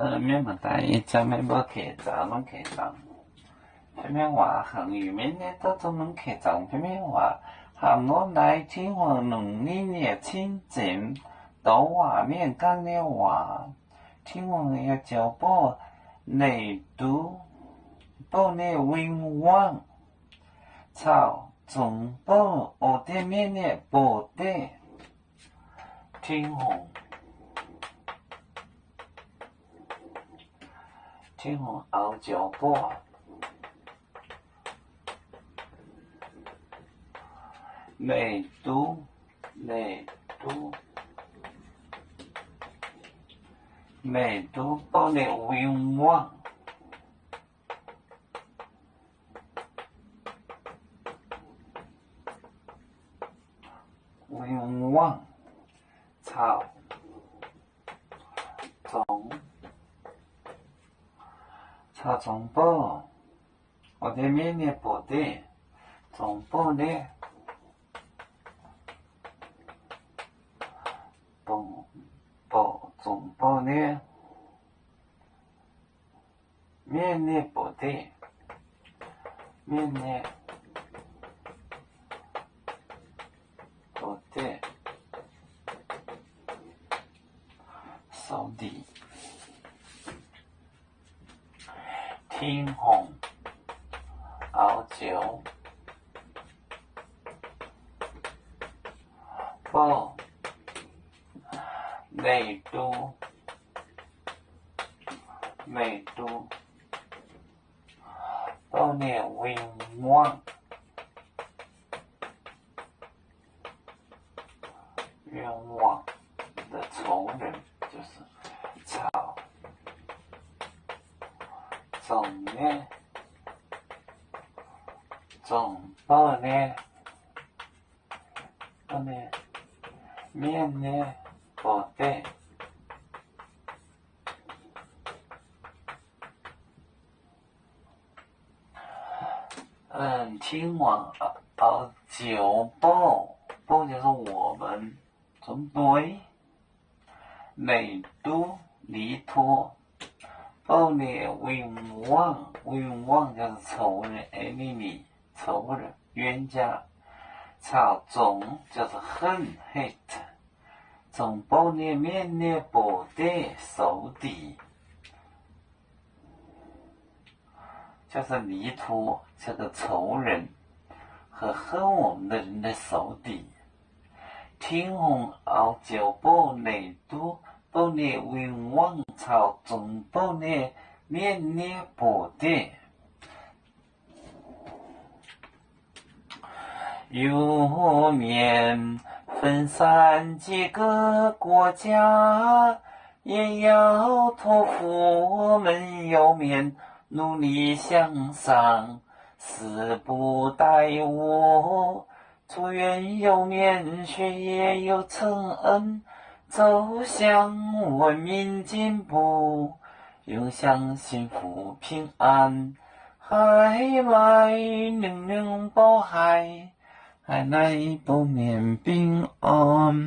Mienh maah daaih ih zanc mienh mbuo keix zaangc, mv keix zaangc, fai mienh waac hnangv yuc mienh nyei, duqv zungv mv keix zaangc fai mienh waac hnangv nor naaiv, Tin-Hungh longc ninh nyei cing-nzengc douz waac mienh ganh nyei waac. Tin-Hungh yaac joux bouh leiz-ndutv, bouh ninh win-wangv caux zongx bouh oix deix mienh nyei boc deiv. Tin-Hungh, Tin-Hungh oix joux bouh leiz-ndutv, leiz-ndutv, leiz-ndutv bouh ninh win-wangv, win-wangv caux zongx, caux zongx bouh oix deix mienh nyei boc deiv, zongx bouh nyei, bouh, zongx bouh nyei mienh nyei boc deiv, mienh nyei boc deiv, soux ndiqc. Tin-Hungh oix joux bouh leiz-ndutv, leiz-ndutv bouh ninh win-wangv, win-wangv, the 仇人, 就是 caux zongx nyei, zongx bouh nyei, bouh nyei mienh nyei boc deiv. Tin-Hungh oix joux bouh, bouh 就是我们, zungv dueiv, leiz-ndutv, 离脱, bouh ninh win-wangv, win-wangv 就是 仇人, enemy, 仇人, 冤家, caux zongx 就是恨, hate, zongx bouh ninh mienh nyei boc deiv, 仇敌. 就是离脱这个仇人和恨我们的人的仇敌。Tin-Hungh oix joux bouh leiz-ndutv, bouh ninh win-wangv caux zongx bouh ninh mienh nyei boc deiv. 有面分散几个国家，也要托付我们有面努力向上，死不耽误。祝愿有面学业有成恩，走向文明进步，永享幸福平安。海外能能保海，海内保面平安。